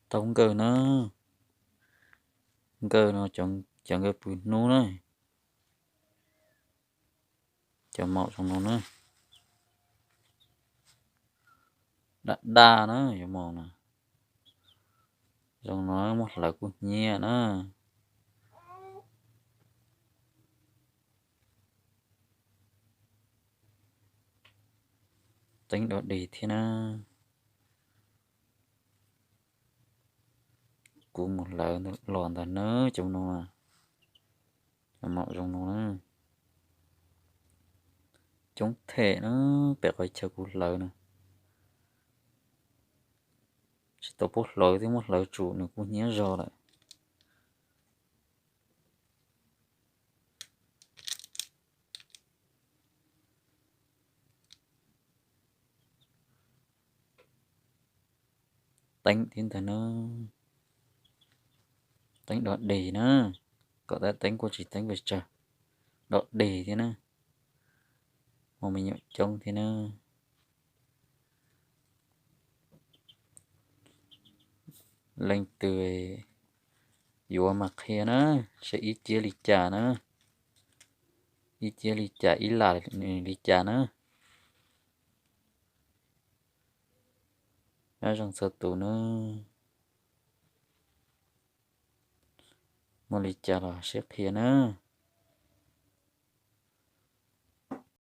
Taub nkawj na, nkawj no cov nkawj pw hnub na, cov maum zoo no na, daj daj na, yuav maum na, zoo no muab hlawv kuj hnyiab na. Teeb dog dig thiab na. Kuv mus hlawv los ntag na, cov no, cov maum zoo no na. Coob them na, pem qhov chaw kuv hlawv na. Tsis tau pub hlawv thiab, muab hlawv tsum nws kuj hnyiab zog lawm. Teeb thiab ntag na. Teeb dog dig na, kom tab teeb kuj tsis teeb pes tsawg, dog dig thiab na. Muaj me nyuam coob thiab na. Leej twg yuav mas qhia na, saib ib ciab li cas na, ib ciab li cas, ib lam li cas na. Nyob zoo txhua tus na, muaj li cas los sib qhia na.